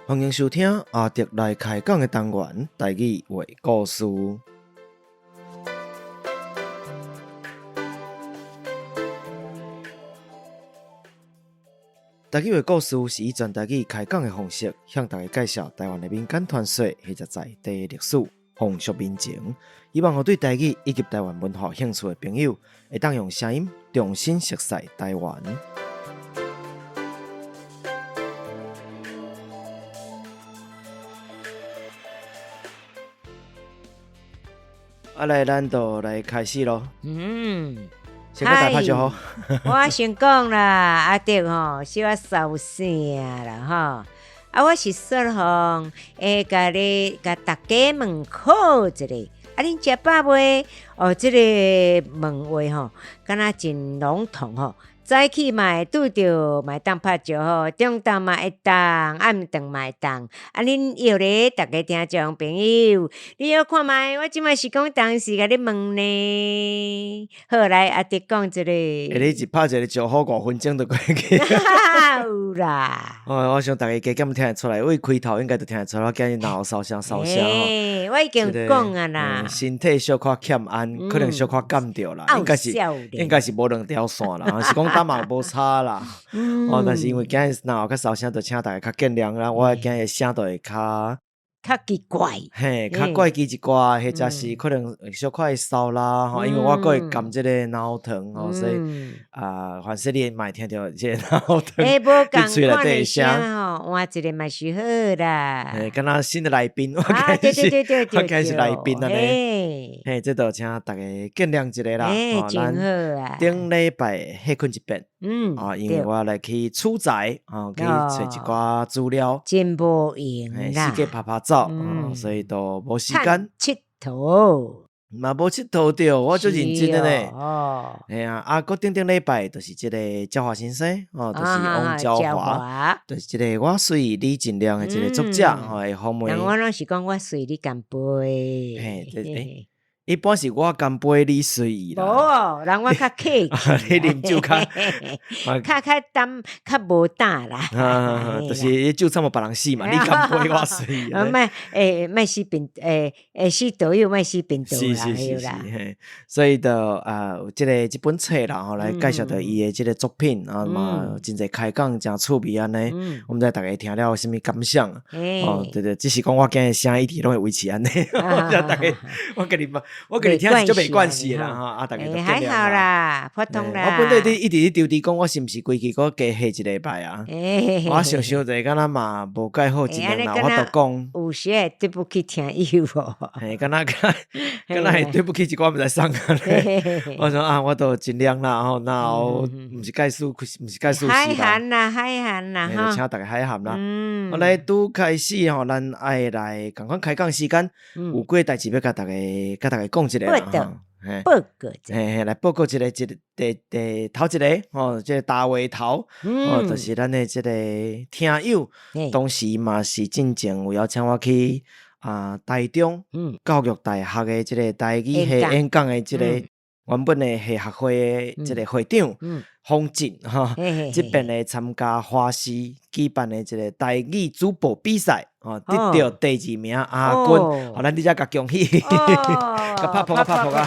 歡迎收聽阿德來開講的單元台語話故事。台語話故事是以全台語開講的方式，向大家介紹台灣的民間傳說或者在地歷史、風俗民情，希望予對台語以及台灣文化有興趣的朋友，會當用聲音重新熟悉台灣。啊，來，咱就來開始囉。先佮大家拍招呼。我先講啦，阿德吼，小可收聲啦吼。啊，我是雪鳳，會共你共大家問好一下。啊，恁食飽未？哦，這个問話吼，敢若真籠統吼。早起嘛會拄著，嘛會當拍招呼，中晝嘛會當，暗頓嘛會當。啊，恁約咧，逐家聽眾朋友，你好看覓？我這擺是講當時共你問呢。好，來阿德講一下。欸，你一拍一个招呼，5分鐘就過去。有啦。哦，我想逐家加減聽會出來，為開頭應該就聽會出來，我今日嚨喉梢聲梢聲吼。我已經講啊啦。身體小可欠安，可能小可感著啦，應該是應該是無兩條線啦，是講感冒無差啦。哦，但是因為今日嚨喉較梢聲，就請大家較見諒啦。我今日聲就會較較奇怪，嘿，較怪奇一寡，或者是可能小可會梢啦，吼，因為我閣會含這個腦糖吼，所以啊，凡勢你嘛會聽著這個腦糖佇喙內底的聲吼，換一个嘛是好啦。嘿，敢若新的來賓，我今日是，我今日是來賓按呢。嘿，這就請大家見諒一下啦。嘿，真好啊。頂禮拜歇睏一遍。啊，因為我來去取材，啊，去揣一寡資料。真無閒啦。四界拍拍走，所以都無時間。𨑨迌。嘛無𨑨迌著，我足認真的呢。哦。嘿啊，啊，閣頂頂禮拜就是這个焦華先生，哦，就是王焦華，就是這个我隨你盡量的這个作者，吼，會訪問。我攏是講我隨你乾杯。嘿，欸一般是我乾杯，你隨意啦。無哦，人我較客氣。你啉酒較較較淡，較無膽啦。就是你酒參予別人死嘛，你乾杯我隨意。莫，欸，莫死貧，欸，欸，死道友，莫死貧道啦。是是是是，嘿，所以就啊，有這个這本冊啦，吼，來介紹著伊的這个作品，啊嘛，真濟開講，誠趣味按呢。我毋知逐家聽了有啥物感想？哦，對對，只是講我今日聲一直攏會維持按呢。逐家，我共你我共你聽是足袂慣勢啦，吼，啊，逐家都見諒還好啦，普通啦。我本底佇一直佇抽屜講，我是毋是規氣閣加歇一禮拜啊？我想想者，敢若嘛無蓋好，一兩若我都講。有時會對不起聽友無？嘿，敢若敢若會對不起一寡毋知創啥。我說啊，我都盡量啦，吼，然後毋是蓋輸，毋是蓋輸。海涵啦，海涵啦，吼，請逐家海涵啦。我來拄開始吼，咱愛來仝款開講時間，有幾个代誌欲共逐家，共逐家講一下啦，吼，報告一下，嘿嘿，來報告一下，一個第第頭一个吼，這個大話頭，哦，就是咱的這個聽友，當時嘛是進前有邀請我去啊台中教育大學的這個台語系演講的這個原本的系學會的這個會長方進吼，這邊的參加華視舉辦的這個台語主播比賽，哦，得著第二名亞軍，予咱佇遮共恭喜，共拍噗仔拍噗仔！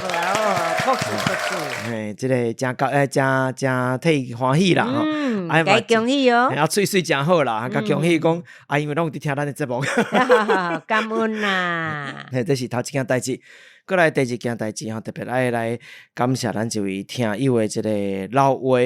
嘿，這个誠高，欸，誠誠替伊歡喜啦吼！啊，恭喜哦！啊，喙水誠好啦，共恭喜講，啊，因為攏有佇聽咱的節目。感恩啦！嘿，這是頭一件代誌，閣來第二件代誌吼，特別愛來感謝咱這位聽友的這个老話，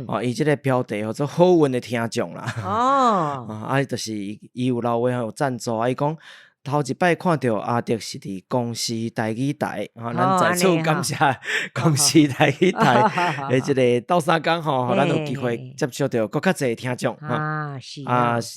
哦，伊這个標題號做好運的聽眾啦。哦，啊，就是伊有老話有贊助，啊，伊講。頭一擺看著阿德是佇公視台語台，吼，咱在此感謝公視台語台的這个鬥相共吼，予咱有機會接觸著閣較濟聽眾。啊，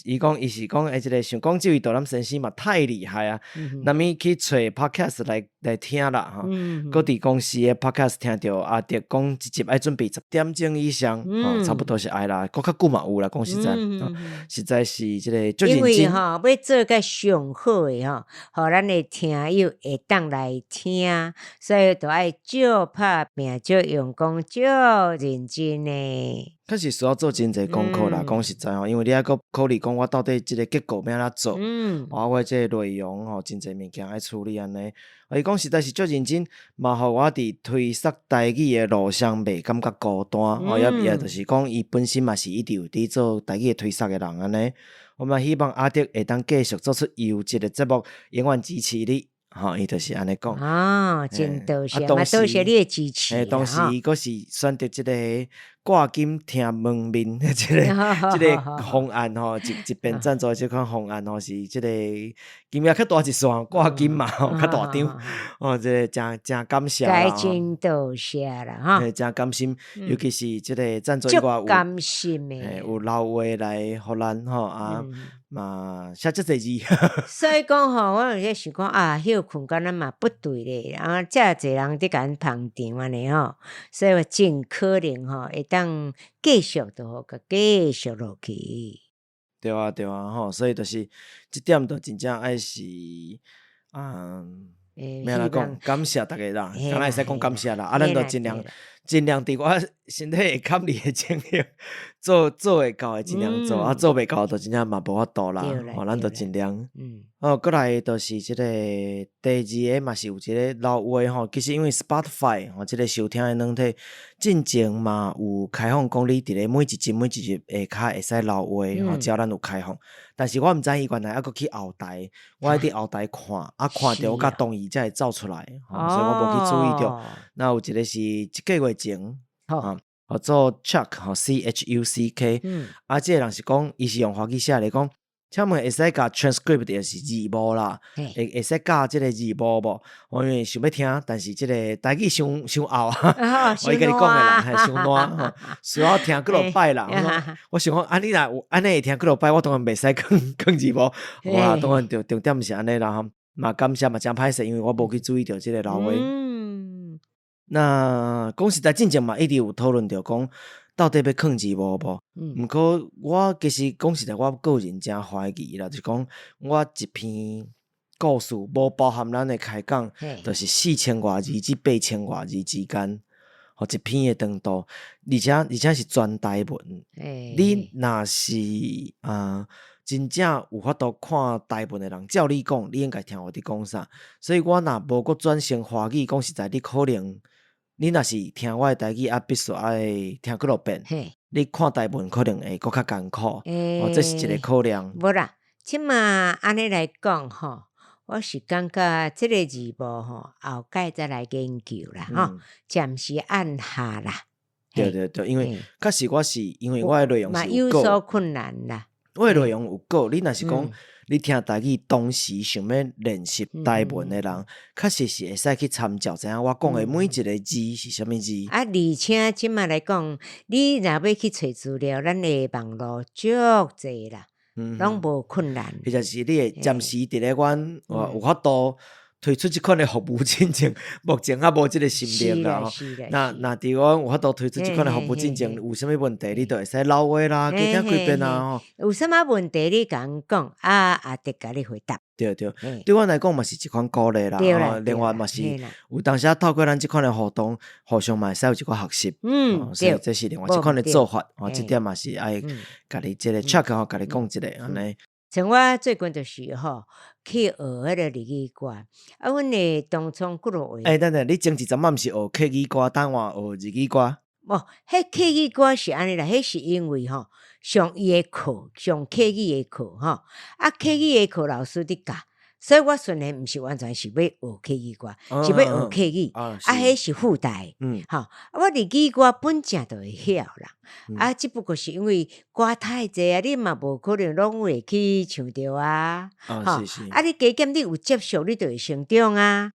伊講伊是講，欸，這个想講這位導覽先生嘛太厲害啊，啥物去揣 podcast 來來聽啦，吼，閣佇公視的 podcast 聽著阿德講一集愛準備10點鐘以上，吼，差不多是愛啦，閣較久嘛有啦，講實在，實在是這个足認真。因為吼，欲做甲上好的。吼，予咱的聽友會當來聽，所以就愛足拍拚、足用功、足認真的。確實需要做真濟功課啦，講實在吼，因為你猶閣考慮講我到底這個結構欲按怎做，我這個內容吼，真濟物件愛處理按呢。伊講實在是足認真，嘛予我佇推捒台語的路上袂感覺孤單。哦，也就是講，伊本身嘛是一直有佇做台語的推捒的人按呢。我嘛希望阿德會當繼續做出優質的節目，永遠支持你。吼，伊就是按呢講。哦，真多謝，嘛多謝你的支持。嘿，當時伊閣是選擇這個掛金聽門面這個方案吼，一邊贊助這款方案吼，是這個金額較大一線，掛金嘛吼，較大張，哦，這個誠誠感謝啦。真多謝啦，吼。嘿，誠甘心，尤其是這個贊助以外有，甘心的，有留話來予咱吼啊。嘛寫遮濟字，所以講吼，我有咧想講啊，歇睏敢若嘛不對咧，啊，遮濟人佇共阮捧場按呢吼，所以盡可能吼會當繼續就予共繼續落去。對啊對啊吼，所以就是這點就真正愛是，欲按怎講，感謝大家啦，敢若會使講感謝啦，啊，咱就盡量盡量佇我身體會堪力的情形，做會到的盡量做，啊，做袂到就真正嘛無法度啦，吼，咱就盡量。哦，閣來就是這個第二个嘛是有一個老話吼，其實因為 Spotify 吼，這個收聽的軟體，進前嘛有開放講你佇咧每一集每一集下跤會使留話吼，只要咱有開放。但是我毋知伊原來猶閣去後台，我愛佇後台看，啊，看著我才同意才會走出來，所以我無去注意著。那有一個是一個月前，啊，號做 Chuck 吼，CHUCK，啊，這個人是講伊是用華語寫來講，請問會使共 transcript 就是字幕啦，會使加這個字幕無？我因為想欲聽，但是這個台語傷傷拗，我伊共你講的啦，嘿，傷爛吼，需要聽幾落擺啦。我想講，啊，你若有按呢會聽幾落擺，我當然袂使囥囥字幕，哇，當然重點是按呢啦吼。嘛感謝嘛誠歹勢，因為我無去注意著這個老話。那講實在，進前嘛一直有討論著講，到底欲囥字幕無？毋過我其實講實在，我個人誠懷疑啦，就是講我一篇故事無包含咱的開講，就是4000外字至8000外字之間，予一篇的長度，而且是全台文。你若是啊，真正有法度看台文的人，照理講，你應該聽有佇講啥。所以我若無閣轉成華語，講實在，你可能你若是聽我的台語，啊，必須愛聽幾落遍。你看台文可能會閣較艱苦。哦，這是一個考量。無啦，這馬按呢來講吼，我是感覺這個字幕吼，後蓋再來研究啦，吼，暫時按下啦。對對對，因為確實我是因為我的內容是有所困難啦。我的內容有夠，你若是講你聽台語，同時想欲練習台文的人，確實是會使去參照，知影我講的每一個字是啥物字。啊，而且這馬來講，你若欲去揣資料，咱的網路足濟啦，攏無困難。或者是你會暫時佇咧阮有法度推出這款的服務進前，目前猶無這個心力啦。若佇阮有法度推出這款的服務進前，有啥物問題，你就會使留話啦，加聽幾遍啊吼。有啥物問題你共阮講，啊，阿德共你回答。對對，對阮來講嘛是一款鼓勵啦。吼，另外嘛是有當時透過咱這款的互動，互相嘛會使有一寡學習。所以這是另外一款的做法。吼，這點嘛是愛共你這個 check 吼，共你講一下按呢。像我最近就是吼去學彼個日語歌，啊，阮的當初幾落話。欸，等等，你前一陣仔毋是學客語歌，等換學日語歌？無，彼客語歌是按呢啦，彼是因為吼上伊的課，上客語的課吼，啊，客語的課老師佇教，所以我雖然毋是完全是欲學客語歌，是欲學客語，啊，彼是附帶，吼，啊，我日語歌本正就會曉啦，啊，只不過是因為歌太濟啊，你嘛無可能攏會去唱著啊，吼，啊，你加減你有接觸，你就會成長啊。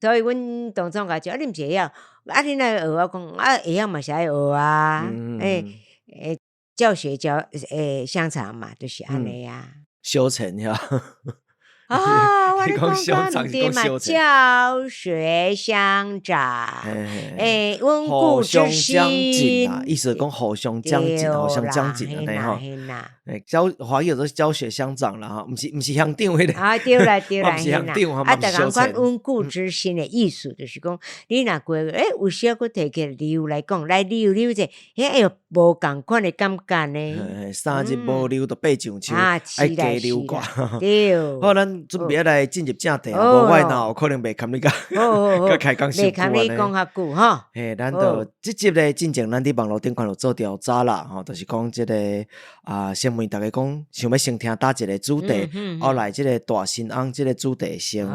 所以阮當初共講，啊，你毋是會曉，啊，你若學我講，啊，會曉嘛是愛學啊，欸欸，教學教相長嘛，就是按呢啊。修成呀。啊，我咧講講對嘛，教學相長，欸，溫故知新，意思講互相長進，互相長進按呢吼。欸，教華語叫做教學相長啦，吼，毋是鄉長彼个。啊，對啦對啦，毋是鄉長，啊，逐共款溫故知新的意思，就是講你若過，欸，有時閣提起理由來講，來理由理由者，彼會無仝款的感覺呢。三日無溜就爬上樹，愛加溜掛。對。好，咱準備來進入正題啊，無我若有可能袂堪你共開講傷久袂堪你講較久吼。嘿，咱就這集咧，進前咱佇網路頂看有做調查啦，吼，就是講這個啊，先問大家講，想欲先聽佗一個主題，後來這個大神翁這個主題先提，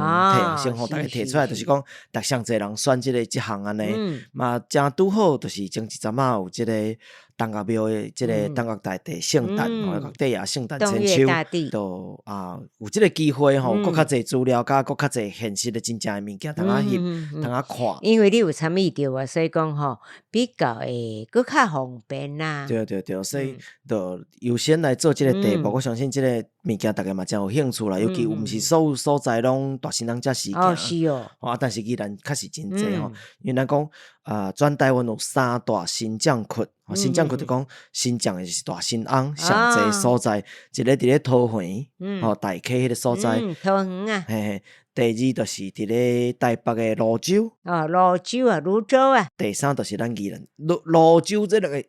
先予大家提出來，就是講，逐上濟人選這個這項按呢，嘛誠拄好，就是前一陣仔有這個東岳廟的這個東岳大帝聖誕，吼，岳帝爺聖誕千秋，就啊有這個機會吼，閣較濟資料，佮閣較濟現實的真正的物件，通仔翕，通仔看。因為你有參與著啊，所以講吼比較會閣較方便啦。對對對，所以就優先來做這個題目，我相信這個物件大家嘛誠有興趣啦，尤其毋是所有所在攏大神翁遮時哦，是哦。啊，但是宜蘭確實真濟吼，因為咱講啊，全台灣有三大神將窟，神將窟就講神將的是大神翁上濟所在，一个佇咧桃園，吼大溪彼个所在，桃園啊，嘿嘿。第二就是佇咧台北的蘆洲，哦，蘆洲啊，蘆洲啊。第三就是咱宜蘭，蘆洲這兩个，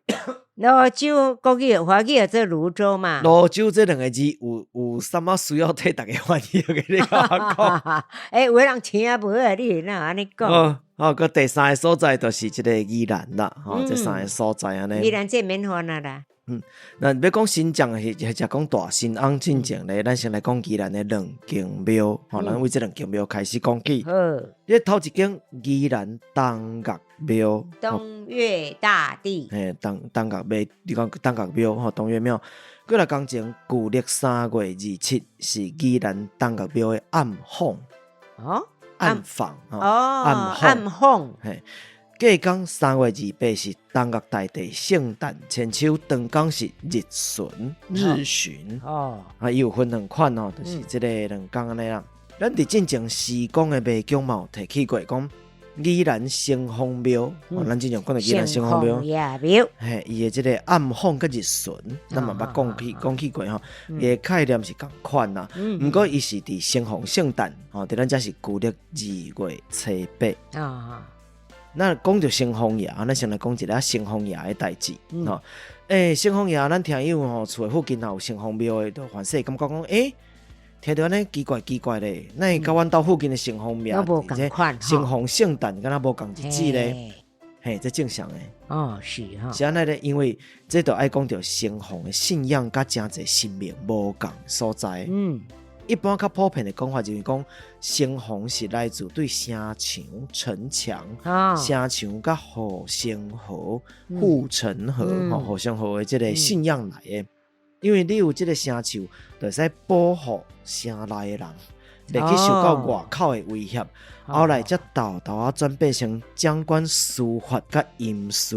蘆洲國語、華語叫做蘆洲嘛。蘆洲這兩个字有啥物需要替大家翻譯的？你共我講。欸，有的人聽無啊，你哪會按呢講？哦，哦，閣第三个所在就是這个宜蘭啦，吼，這三个所在按呢。宜蘭這免煩啊啦。嗯，若欲講神將，或者講大神翁進前咧，咱先來講宜蘭的兩間廟，吼，咱為這兩間廟開始講起。好，你頭一間宜蘭東岳廟，東岳大帝。嘿，東岳廟，你講東岳廟吼，東岳廟。過來講前，舊曆3月27是宜蘭東岳廟的暗訪。哦，暗訪，哦，暗訪，嘿。隔工3月28是東岳大帝聖誕千秋，當工是日巡，日巡。哦，啊，伊有分兩款哦，就是這个兩工按呢啦。咱佇進前時光的迷宮嘛有提起過，講宜蘭城隍廟，咱之前講著宜蘭城隍廟，嘿，伊的這个暗訪佮日巡，咱嘛捌講起過吼，伊的概念是仝款啦。毋過伊是佇城隍聖誕，吼，佇咱遮是舊曆2月初八。那講著城隍爺，咱先來講一下城隍爺的代誌。吼，欸，城隍爺，咱聽友吼，厝的附近若有城隍廟的，就凡勢感覺講，欸，聽著按呢奇怪奇怪咧，哪會佮阮兜附近的城隍廟，無仝款，城隍聖誕敢若無仝日子咧？嘿，這正常的。哦，是吼。是按呢咧，因為這就愛講著城隍的信仰佮誠濟神明無仝所在。一般較普遍的講法就是講，城隍是來自對城牆、城牆、城牆佮護城河、護城河、吼護城河的這个信仰來的。因為你有這个城牆，就會使保護城內的人，袂去受到外口的威脅。後來才沓沓仔轉變成掌管司法佮陰司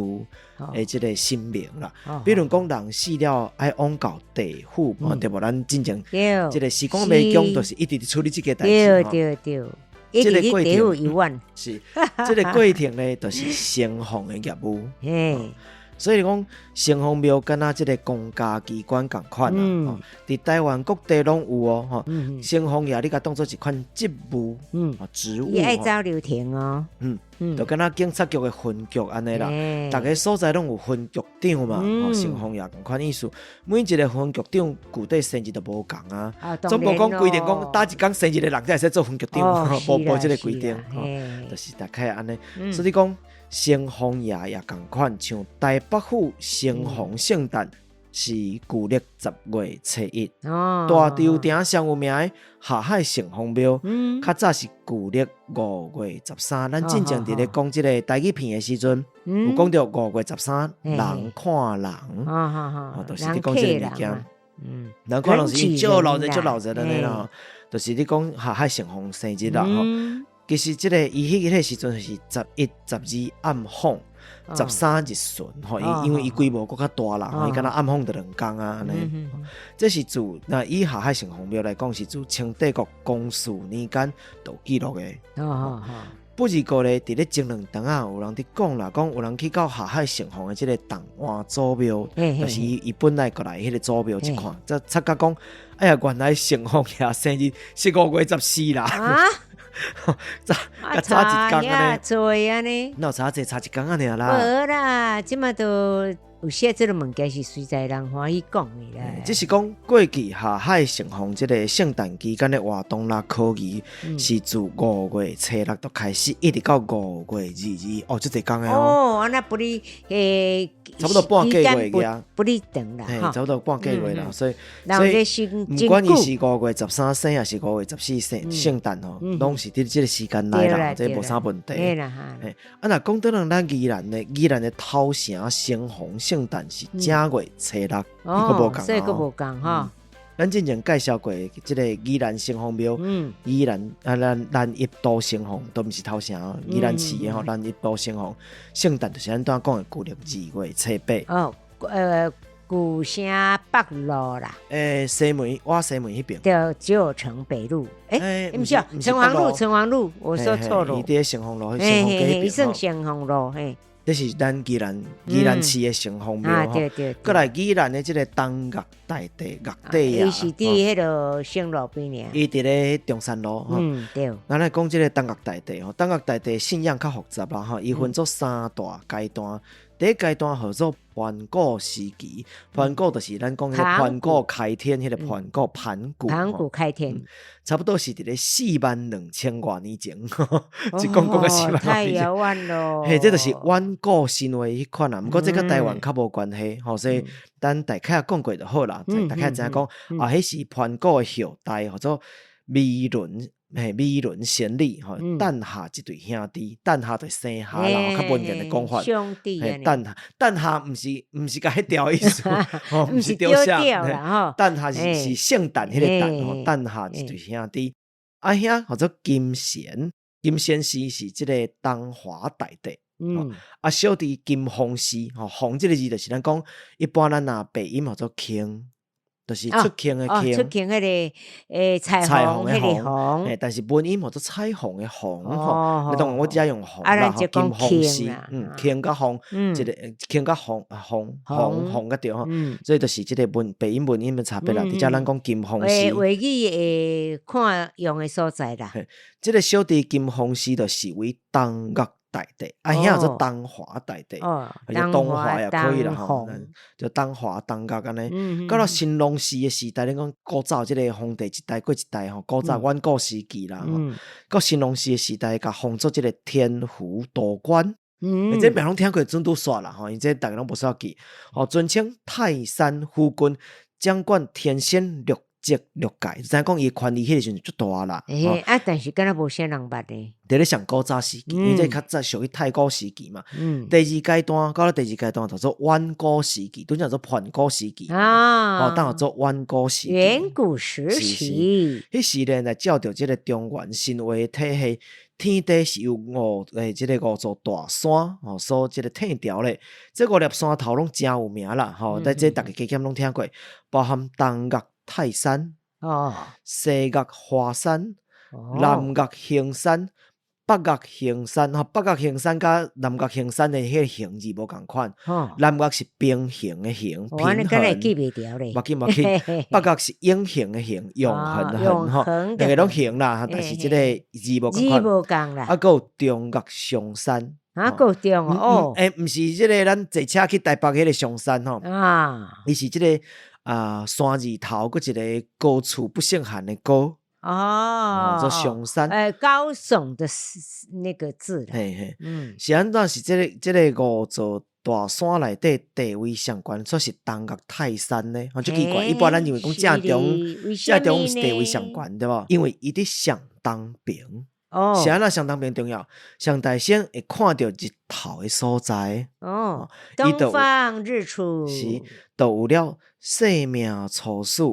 的這个神明啦。比如講，人死了愛往到地府，對無？咱進前這个時光迷宮就是一直佇處理這个代誌。對對對，這个過程是這个過程咧，就是城隍的業務。所以講，城隍廟敢若這个公家機關仝款啊，佇台灣各地攏有哦，吼。城隍爺你共當做一款職務，職務。伊愛走流程哦。就敢若警察局的分局按呢啦，逐个所在攏有分局長嘛，城隍爺仝款意思。每一个分局長具體生日都無仝啊，總無講規定講佗一工生日的人才會使做分局長，無這个規定，就是大概按呢。所以講，城隍爺也仝款，像台北府城隍聖誕是舊曆10月初一，大稻埕上有名的下海城隍廟，較早是舊曆5月13。咱進前佇咧講這个台語片的時陣，有講著5月13人看人，就是咧講這个物件。人看人是足鬧熱足鬧熱按呢啦，就是咧講下海城隍生日啦吼。其實這个伊彼个時陣是11、12暗訪，13日巡，吼，因為伊規模閣較大啦，伊敢若暗訪就兩工啊，按呢。這是自若以下海城隍廟來講，是自清帝國光緒年間就記錄的。不二過咧，佇咧前兩冬仔，有人佇講啦，講有人去到霞海城隍的這个銅碗祖廟，就是伊伊本來過來彼个祖廟一看，才察覺講，哎呀，原來城隍爺生日是5月14啦。啊？早較早一工按呢？按呢？哪有差濟差一工按呢啦？無啦，這馬都有寫這个物件是隨在人歡喜講的啦。只是講過去霞海城隍這个聖誕期間的活動啦，考儀是自5月初6就開始，一直到5月22，哦，這濟工的哦。哦，按呢不哩欸，差不多半個月爾，不哩長啦，差不多半個月啦，所以所以毋管伊是5月13生，抑是5月14生，聖誕吼，攏是佇這个時間內啦，這無啥問題。嘿，啊，若講轉來咱宜蘭的，宜蘭的頭城城隍聖誕是正月初六，伊閣無仝，所以閣無仝吼。咱之前介紹過這个宜蘭城隍廟，宜蘭啊，咱南一都城隍都毋是頭城，宜蘭市的吼，南一都城隍聖誕就是咱拄仔講的舊曆2月初8。哦，古城北路啦。欸，西門，倚西門彼邊。對，舊城北路。欸，毋是，城隍路，城隍路，我說錯了。伊佇城隍路，城隍街彼邊。城隍路，嘿。這是咱宜蘭宜蘭市的城隍廟吼，閣來宜蘭的這个東岳大帝岳帝啊，伊是佇彼个省路邊爾。伊佇咧中山路吼。嗯，對。咱來講這个東岳大帝吼，東岳大帝信仰較複雜啦吼，伊分做三大階段。第一階段號做盤古時期，盤古就是咱講彼个盤古開天，彼个盤古盤古。盤古開天，差不多是佇咧4萬2千外年前，一講講到四萬外年前。太遙遠咯。嘿，這就是遠古神話彼款啦。毋過這佮台灣較無關係，吼，所以咱大概講過就好啦。大概知影講，啊，彼是盤古的後代，號做米倫。嘿，米倫仙女吼，誕下一對兄弟，誕下就是生下啦，較文言的講法。兄弟，誕下，誕下毋是毋是共彼條意思，吼，毋是丟下。誕下是是聖誕彼个誕吼，誕下一對兄弟。啊兄號做金賢，金賢氏是這个東華大帝。啊小弟金鳳氏，吼，鳳這个字就是咱講，一般咱若白音號做卿。就是出卿的卿，出卿彼个欸彩虹彼个虹，欸，但是文音號做彩虹的虹吼，你當然我只用虹啦，吼，金鳳氏，嗯，卿佮鳳，一个卿佮鳳，鳳鳳鳳較對吼，所以就是這个文白音文音的差別啦。佇遮咱講金鳳氏，話語會看用的所在啦。這个小弟金鳳氏就是為東岳大帝，啊，遐叫做東華大帝，或者東華也可以啦吼，就東華東岳按呢。到了神農氏的時代，咱講古早這个皇帝一代過一代吼，古早遠古時期啦吼，到神農氏的時代，共封做這个天府道官。嗯，這名攏聽過準拄煞啦吼，因這逐家攏無需要記。吼，尊稱泰山府君，掌管天仙六職六界，知影講伊權力彼个時陣足大啦。欸，啊，但是敢若無啥人捌呢。佇咧上古早時期，因為這較早屬於太古時期嘛。第二階段，到了第二階段，叫做遠古時期，拄才做盤古時期。啊。哦，當做遠古時期。遠古時期。彼時咧，來照著這个中原神話體系，天地是由五欸，這个五座大山吼所這个天條咧。這五粒山頭攏誠有名啦，吼，但這逐家加減攏聽過，包含東岳泰山、哦，西岳華山、南岳衡山、北岳衡山，吼，北岳衡山佮南岳衡山的彼个衡字無仝款，南岳是平衡的衡，平衡。記袂著咧。無緊無緊，北岳是永恆的恆，永恆的恆吼，兩个攏恆啦，但是這個字無仝款。字無仝啦。啊，閣有中岳上山。啊，閣有中哦。欸，毋是這个咱坐車去台北彼个上山吼。啊。伊是這个啊山字頭，閣一个高處不勝寒的高。哦，做上山，欸，高聳的那個字啦。嘿嘿，嗯，是按怎是這个這个五座大山內底地位上懸，煞是東岳泰山呢？吼，足奇怪。一般咱認為講正中，正中是地位上懸，對無？因為伊佇上東爿。哦，是按怎上東爿重要？上大先會看著日頭的所在。哦，東方日出。是，就有了生命初始。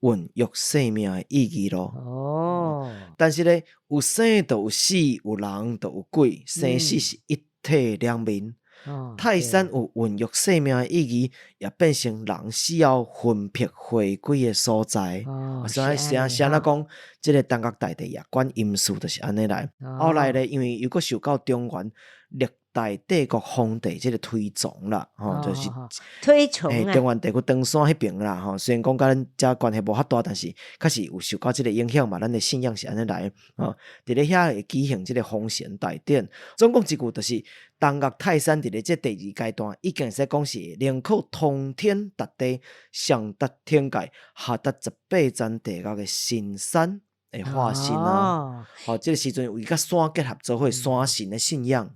孕育生命的意義咯。哦，但是咧，有生就有死，有人就有鬼，生死是一體兩面。泰山有孕育生命的意義，也變成人死後魂魄回歸的所在。所以是按怎講，這個東岳大帝也管陰事，就是按呢來。後來咧，因為又閣受到中原歷代帝國皇帝這個推崇啦，吼，就是推崇啊。中原地區長山彼爿啦，吼，雖然講佮咱遮關係無遐大，但是確實有受到這個影響嘛。咱的信仰是按呢來，吼，佇咧遐會舉行這個封神大典。總講一句，就是東岳泰山佇咧這第二階段，已經會使講是寧可通天達地，上達天界，下達十八層地獄的神山的化身啊。吼，這個時陣有伊佮山結合做伙山神的信仰。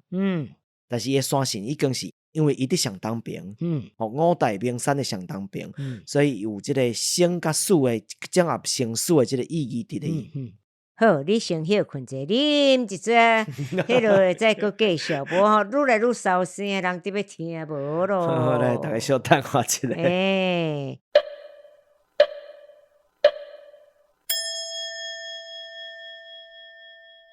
但是伊的山神已經是因為伊佇上東爿，吼，五代名山的上東爿，所以有這個生佮死的整合生死的這個意義佇咧。好，你先歇睏者，啉一撮，彼落再閣繼續，無吼愈來愈燒聲，人得欲聽無咯。好，來，大家小等我一下。欸。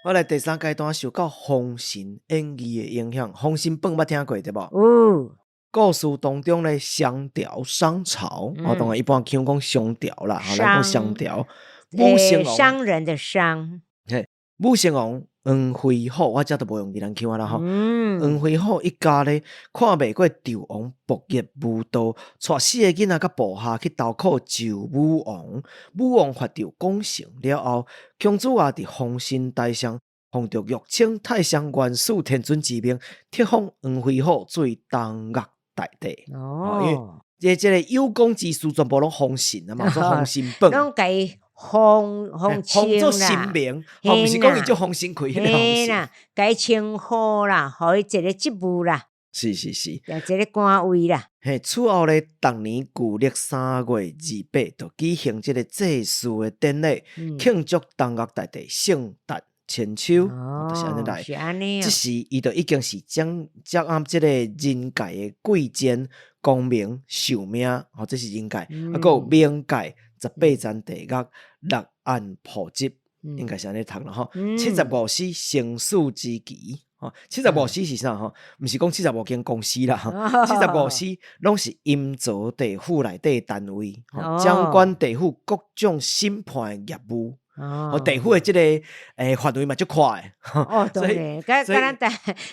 我來第三階段受到《封神演義》的影響，《封神榜》捌聽過對無？有。故事當中咧，商朝商朝，我當然一般腔講商朝啦，咱講商朝。武成王，商人的商。嘿，武成王黃飛虎，我這都無用宜蘭腔啦吼。黃飛虎一家咧，看袂過紂王暴虐無道，帶四个囡仔佮部下去投靠周武王。武王伐紂攻城了後，公主啊佇封神台上，奉著玉清太上元始天尊之命，冊封黃飛虎做東岳大帝。哦，因為這個有功之士全部攏封神啊嘛，做封神榜。攏共伊封封封做神明，吼，毋是講伊做封神開彼个封神。共伊稱呼啦，予伊一個職務啦。是是是，一個官位啦。嘿，此後咧，逐年舊曆3月28，就舉行這個祭祀的典禮，慶祝東岳大帝聖誕千秋，就是按呢來。是按呢。這時，伊就已經是掌掌握這個人界的貴賤、功名、壽命，吼，這是人界，啊，閣有冥界十八層地獄六案簿籍，應該是按呢讀啦吼。75司生死之期，吼，75司是啥吼？毋是講75間公司啦，75司攏是陰曹地府內底單位，掌管地府各種審判的業務。哦，地府的這個範圍嘛足闊的。哦，當然，佮咱台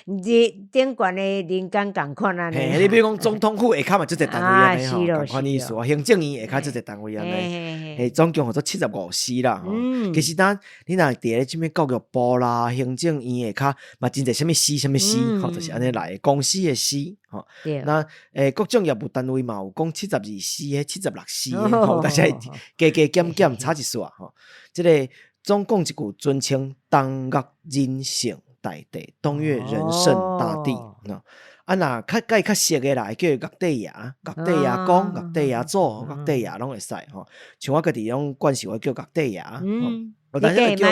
頂懸的人間仝款按呢。嘿，你比如講總統府下跤嘛足濟單位按呢吼，仝款意思啊。行政院下跤足濟單位按呢。嘿，總共號做75司啦。其實咱你若佇咧啥物教育部啦、行政院下跤嘛真濟啥物司、啥物司，吼，就是按呢來的。公司的司，吼。那各種業務單位嘛有講72司的、76司的，吼，大家加加減減差一絲吼。這個總共一句尊稱東岳仁聖大帝，東嶽仁聖大帝。啊，若較佮伊較熟的啦，會叫伊岳帝爺、岳帝爺公、岳帝爺祖、岳帝爺攏會使吼。像我家己攏慣勢，我叫岳帝爺。有當時叫，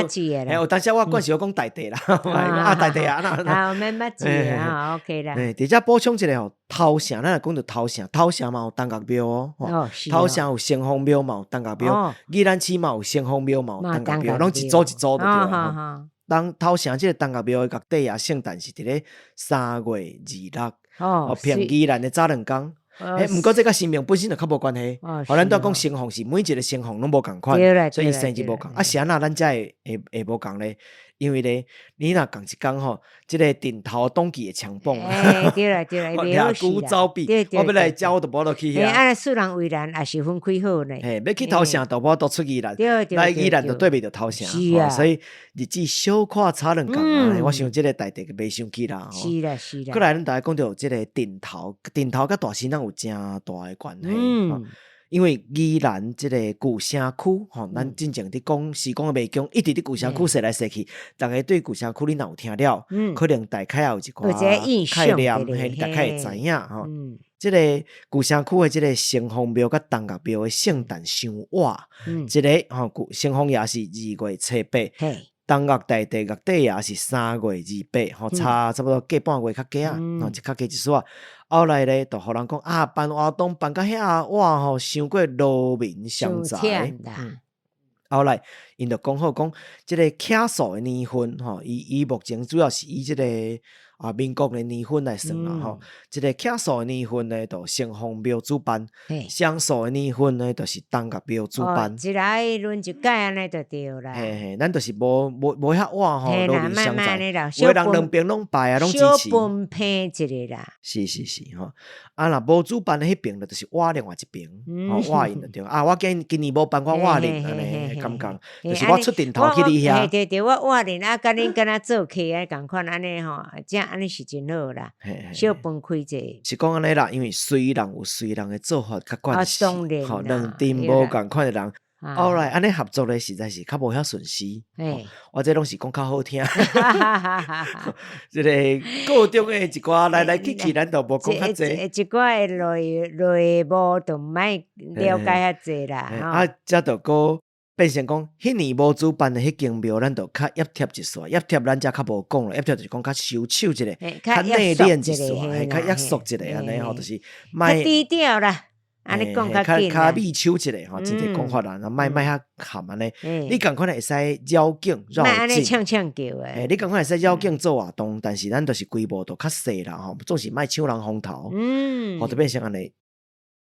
欸，有當時我慣勢我講大帝啦，啊大帝啊，那啊，免捌字啊，OK 啦。欸，佇遮補充一下吼，頭城咱若講著頭城，頭城嘛有東岳廟哦，頭城有城隍廟嘛有東岳廟，宜蘭市嘛有城隍廟嘛有東岳廟，攏一組一組就對啦。當頭城這個東岳廟的岳帝爺聖誕是佇咧3月26，哦，平宜蘭的早兩工。欸，毋過這佮神明本身就較無關係。吼，咱拄仔講城隍是每一個城隍攏無仝款，所以生日無仝。啊，是按怎咱才會無仝咧？因為咧，你若仝一工吼，這個頂頭董記會搶榜。欸，對啦對啦，掠龜走比，我欲來遮我就無法度去遐。欸，啊，恕人為難，也是分開好呢。嘿，欲去頭城就無法度出宜蘭，來宜蘭就對袂著頭城。是啊。所以日子小可差兩工啊，我想這個代誌袂傷去啦。是啦是啦。過來，咱逐家講著這個頂頭，頂頭佮大新人有誠大的關係。因為宜蘭這個舊城區，吼，咱進前佇講時光的迷宮，一直佇舊城區踅來踅去，逐家對舊城區你若有聽了，可能大概也有一寡概念，嘿，你大概會知影吼。這個舊城區的這個城隍廟佮東岳廟的聖誕相倚，一個吼舊城隍爺是2月初8，東岳大帝岳帝爺是3月28，吼，差不多過半月較加啊，吼，較加一絲仔。後來咧，就予人講啊，辦活動辦甲遐晚吼，傷過勞民傷財。後來，𪜶就講好講，這個起訴的年份吼，伊目前主要是以這個。啊，民國的年份來算啦吼，這個奇數的年份呢，就城隍廟主辦；雙數的年份呢，就是東岳廟主辦。一來輪一屆按呢就對啦。嘿嘿，咱就是無遐晚吼，勞力相在，有的人兩邊攏拜啊，攏支持。小分配一下啦。是是是吼，啊若無主辦的彼爿，就是倚另外一爿，吼倚𪜶就對。啊，我今年無辦，我倚恁按呢感覺，就是我出陣頭去你遐。嘿對對，我倚恁啊，佮恁敢若做客啊仝款按呢吼，這按呢是真好啦。小分開者。是講按呢啦，因為隨人有隨人的做法較慣勢，吼，兩陣無仝款的人。後來按呢合作咧，實在是較無遐順勢。我這攏是講較好聽。這個個中的一寡來來去去，咱都無講較濟。一寡的內幕就毋愛了解遐濟啦。啊，這就閣變成講，彼年無主辦的彼間廟，咱就較挹貼一撮，挹貼咱才較無講了，挹貼就是講較收手一下，較內斂一撮，較約束一下按呢吼，就是莫低調啦。按呢講較緊較秘手一下吼，真濟講法啦，莫莫遐含按呢。你仝款會使繞境繞境，嗆嗆叫的。你仝款會使繞境做活動，但是咱就是規模就較細啦吼，總是莫搶人風頭，吼就變成按呢。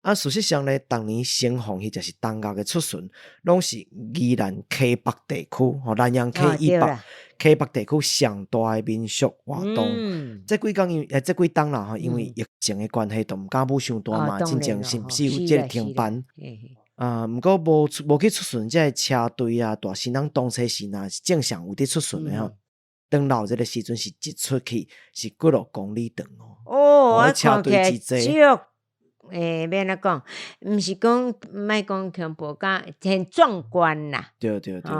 啊，事實上咧，逐年城隍或者是東岳的出巡，攏是宜蘭溪北地區，吼南陽溪以北，溪北地區上大的民俗活動。這幾工因為這幾冬啦吼，因為疫情的關係，都毋敢舞傷大嘛，進前甚至有這個停辦。啊，毋過無去出巡，這個車隊啊，大新人當初時若是正常有佇出巡的吼，當鬧熱的時陣是一出去是幾落公里長哦。哦，車隊之濟。欸，欲按怎講？毋是講莫講恐怖，敢很壯觀啦。對對對，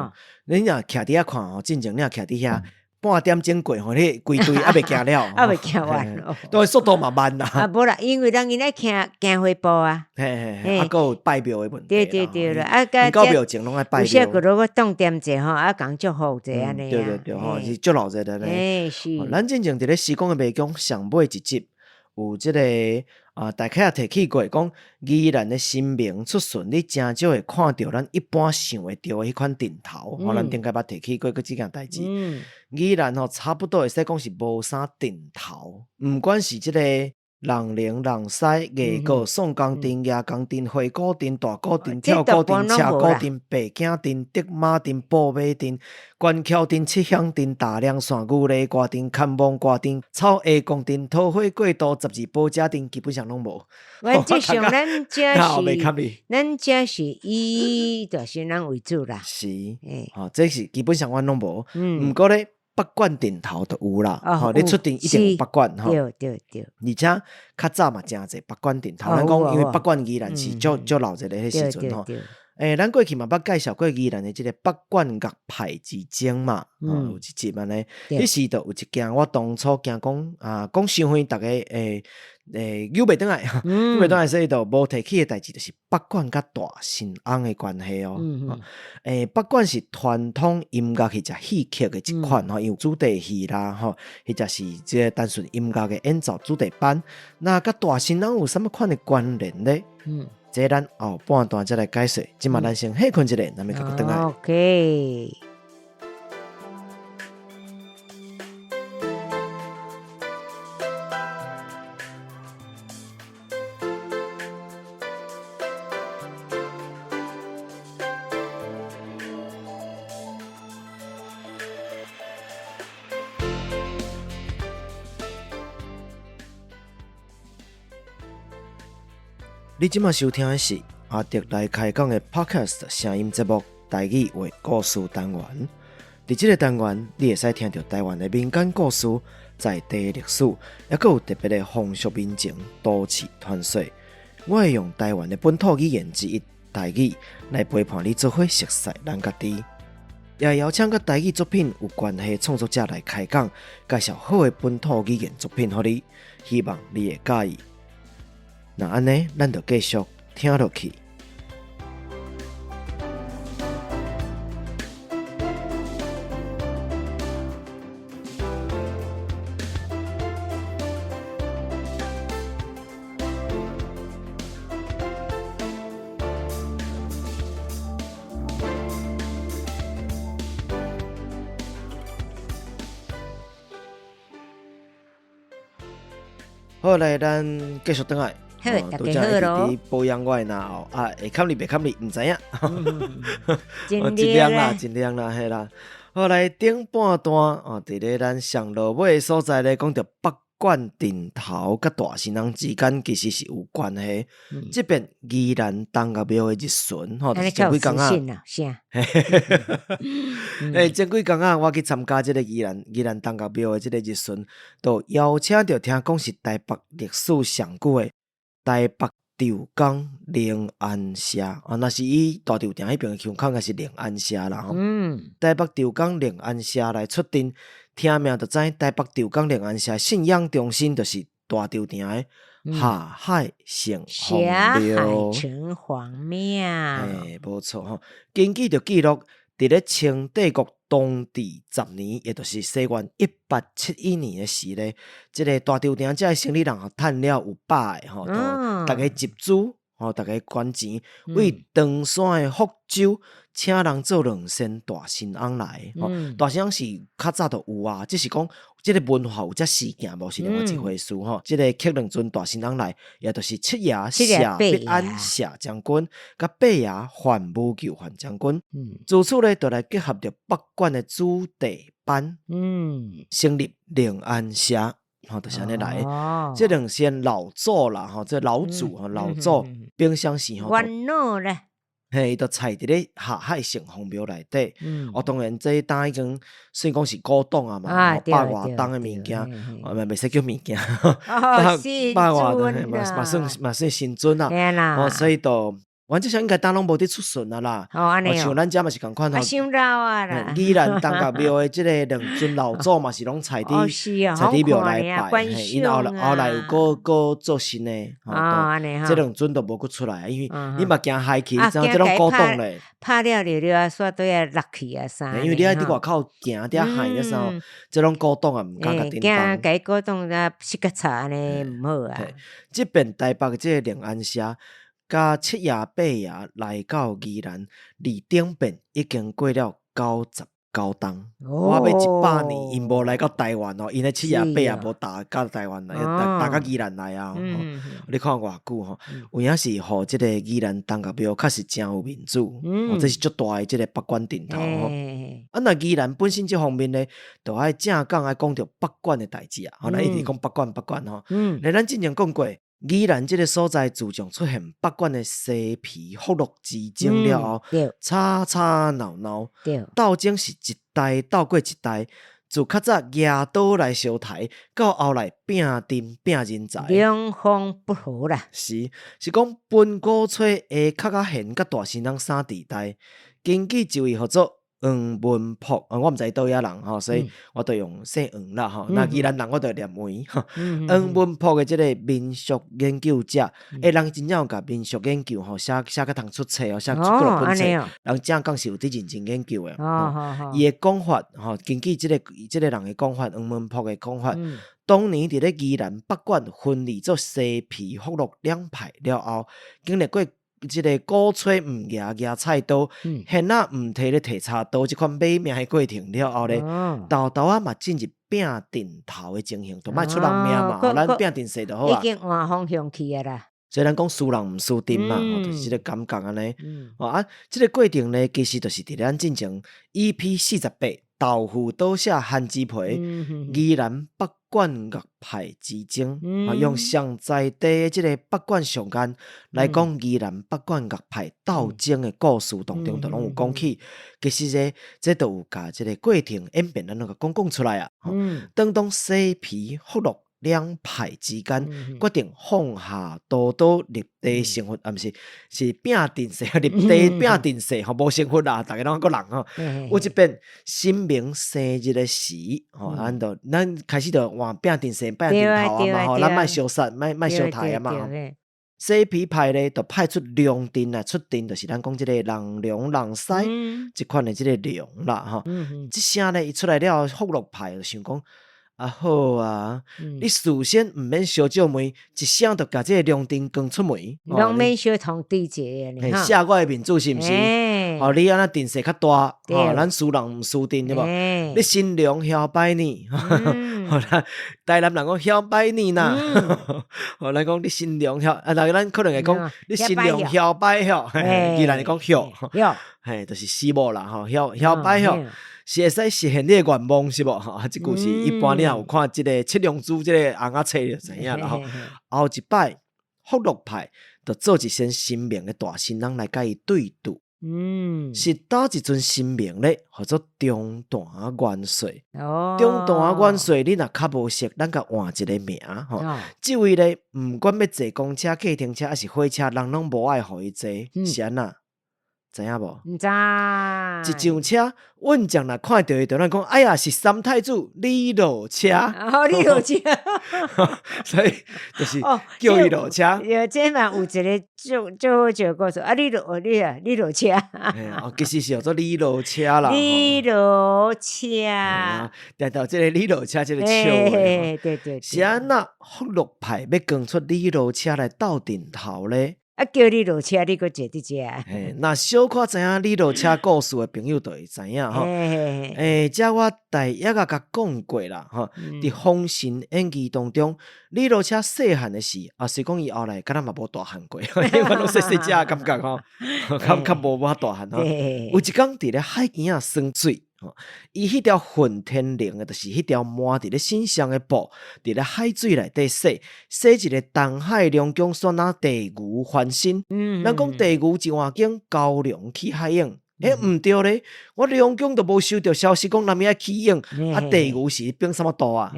你若徛佇遐看吼，進前你若徛佇遐半點鐘過吼，你規隊猶未行了，猶未行完，當然速度嘛慢啦。啊，無啦，因為人𪜶愛行行花步啊。嘿嘿嘿，啊，閣有拜廟的問題。對對對啦，啊，到廟前攏愛拜廟。有時閣閣擋點者吼，啊，共祝福者按呢。對對對，吼是足鬧熱的咧。欸，是。咱進前佇咧時光的迷宮上尾一集有這個。啊，大概也提起過，講宜蘭的神明出巡，你誠少會看著咱一般想會著的彼款陣頭。吼，咱頂擺捌提起過閣這件代誌。宜蘭吼，差不多會使講是無啥陣頭，毋管是這個人龍、人獅、藝閣、宋江陣、蜈蚣陣、花鼓陣、大鼓陣、跳鼓陣、車鼓陣、白囝陣、竹馬陣、布馬陣、關橋陣、七鄉陣、大涼線、牛犁歌陣、牽望歌陣、草鞋公陣、桃花過渡、十字寶車陣，基本上攏無。原則上，咱遮是，咱遮是以大新人為主啦。是，吼，這是基本上阮攏無。毋過咧，北管陣頭就有啦，吼，你出陣一定有北管吼。對對對。而且較早嘛誠濟北管陣頭，咱講因為北管宜蘭是足足鬧熱的彼時陣吼。欸，咱過去嘛捌介紹過宜蘭的這個北管樂派之爭嘛，有一集按呢。彼時就有一件，我當初驚講啊，講傷遠，逐家會扭袂轉來，扭袂轉來，所以就無提起的代誌，就是北管佮大神翁的關係哦。欸，北管是傳統音樂或者戲曲的一款吼，有主題戲啦吼，或者是這個單純音樂的演奏主題班。那佮大神翁有啥物款的關聯呢？這咱後半段再來解說。這馬咱先歇睏一下，咱欲閣轉來。 OK。你這馬收聽的是阿德來開講的 Podcast 聲音節目台語話故事單元。佇這個單元，你會使聽著台灣的民間故事、在地歷史，抑閣有特別的風俗民情、都市傳說。我會用台灣的本土語言之一台語來陪伴你做伙熟悉咱家己。也會邀請佮台語作品有關係的創作者來開講，介紹好的本土語言作品予你，希望你會佮意。那按呢，咱就繼續聽落去。好，來咱繼續轉來。好，大家好囉。保養我的嚨喉啊，會堪你袂堪你，毋知影。盡量啦，盡量啦，嘿啦。好，來頂半段哦，佇咧咱上落尾的所在咧，講著北管陣頭佮大新人之間其實是有關係。這邊宜蘭東岳廟的日巡吼，就是前幾工啊。欸，前幾工啊，我去參加這個宜蘭東岳廟的這個日巡，就邀請著聽講是台北歷史上久的台北長江靈安社啊，若是以大稻埕彼邊的腔口，應該是靈安社啦吼。台北長江靈安社來出陣，聽名就知台北長江靈安社信仰中心就是大稻埕的下海城隍下海廟。城隍廟。嘿，無錯吼。根據著記錄，佇咧清帝國同治10年，也就是西元1871年的時咧，這個大稻埕這个生理人吼，趁了有百个吼，就逐家集資吼，逐家捐錢，為長山的福州請人做兩仙大神翁來。吼，大神翁是較早就有啊，只是講這个文化有遮事件無是另外一回事吼。這个刻兩尊大神翁來，也就是七爺謝必安謝將軍，佮八爺范無救范將軍。自此咧，就來結合著北管的子弟班，成立靈安社，吼，就是按呢來。這兩仙老祖啦，吼，這老祖吼，老祖平常時吼，元老咧。嘿，伊就踩佇咧下海城隍廟內底。哦，當然這當已經算講是古董啊嘛，百外冬的物件，哦，袂使叫物件，百外冬嘛嘛算嘛算神尊啊。哦，所以就原則上應該當攏無佇出巡啊啦。哦，像咱遮嘛是仝款吼。啊，傷老啊啦。宜蘭東岳廟的這个兩尊老祖嘛是攏踩佇踩佇廟內拜，嘿，𪜶後來有閣閣做新的，吼，這兩尊都無閣出來，因為你嘛驚害去，知影這攏古董咧。拍了了了啊，煞對啊落去啊啥。因為你愛佇外口行佇遐害的時候，這攏古董啊，毋敢共叮當。驚共古董啊，失甲賊按呢毋好啊。這邊台北這個靈安社，佮七爺八爺來到宜蘭，離頂遍已經過了99冬，我欲100年，𪜶無來到台灣哦，𪜶的七爺八爺無踏到台灣來，踏到宜蘭來啊！你看偌久吼，有影是予這个宜蘭東岳廟確實誠有面子，哦，這是足大的這个北管陣頭吼。啊，若宜蘭本身這方面咧，就愛正講愛講著北管的代誌啊，吼，咱一直講北管北管吼。咧，咱之前講過，宜蘭這个所在自從出現北管的西埤福祿之爭了後，吵吵鬧鬧，鬥爭是一代鬥過一代，自較早舉刀來相刣，到後來拼陣拼人才，兩方不和啦。是，是講盤古吹下殼仔玄佮大新人三地帶，根據一位號做黃文博，啊，我毋知佗位仔人吼，所以我就用姓黃啦吼。若宜蘭人我就念黃。黃文博的這个民俗研究者，欸，人真正有共民俗研究吼，寫寫甲通出冊哦，寫出幾落本冊，人正講是有佇認真研究的。伊的講法吼，根據這个人的講法，黃文博的講法，當年佇咧宜蘭北管分離做西埤福祿兩派了後，經歷過這个鼓吹毋舉舉菜刀，現仔毋提咧提柴刀這款買命的過程了後咧，沓沓仔嘛進入拼陣頭的情形，就莫出人命嘛，咱拼陣勢就好啊。已經換方向去啊啦。雖然講輸人毋輸陣嘛，就是這個感覺按呢。啊，這个過程咧，其實就是佇咱進前 EP 48豆腐倒瀉番薯皮，宜蘭北管樂派之爭，用上在地的這个北管上間來講宜蘭北管樂派鬥爭的故事當中，就攏有講起。其實咧，這都有共這个過程演變，咱攏共講講出來啊。當當西埤福祿兩派之間決定放下屠刀立地成佛，啊，毋是，是拼陣勢，立地拼陣勢吼，無成佛啦，逐家攏閣人吼。有一遍神明生日的時，吼，咱開始就換拼陣勢、拼陣頭啊嘛，吼，咱莫相殺，莫莫相刣啊嘛。西埤派咧，就派出龍陣來出陣，就是咱講這個人龍人西，這款的這个龍啦，吼。這聲咧，伊出來了後，福祿派就想講，啊好啊，你事先毋免相借問，一聲就共這个龍陣扛出門，攏免相通知一下，卸我的面子是毋是？哦，你按怎陣勢較大，吼，咱輸人毋輸陣，對無？你新娘囂擺呢？吼，台南人講囂擺呢啦，吼，咱講你新娘囂，啊，那咱可能會講你新娘囂擺囂，宜蘭會講囂，嘿，就是死某啦，吼，囂囂擺囂，是會使實現你的願望是無？吼，這句是一般你若有看這个七龍珠這个尪仔冊就知影啦吼。後一擺福祿派就做一身神明的大神人來共伊對賭。是佗一尊神明咧，號做中壇元帥。中壇元帥，你若較無熟，咱共換一个名吼。這位咧，毋管欲坐公車、計程車，抑是火車，人攏無愛予伊坐，是按怎？知影無？毋知。一上車，運將若看著伊，就咱講，哎呀，是三太子你落車。哦，你落車。所以就是叫伊落車。對，這嘛有一个足足好笑的故事。啊，你落你啊，你落車。哦，其實是叫做你落車啦。你落車。定定這个你落車這个笑話。對對對。是按怎福祿派欲扛出你落車來鬥陣頭咧？啊！叫你落車，你閣坐佇遮。嘿，若小可知影你落車故事的朋友，就會知影吼。欸，這我大約仔共講過啦，吼。佇《封神演義》當中，李落車細漢的時，啊，雖講伊後來敢若嘛無大漢過，因為攏細細隻感覺吼，較較無無大漢吼。有一工佇咧海墘仔耍水，吼，伊彼條混天绫的，就是彼條抹佇咧身上的布，佇咧海水內底洗，洗一个東海龍宮煞若地牛翻身。人講地牛一換經高粱起海湧，欸，毋對咧，我龍宮都無收著消息講啥物愛起湧，啊，地牛是變啥物度啊？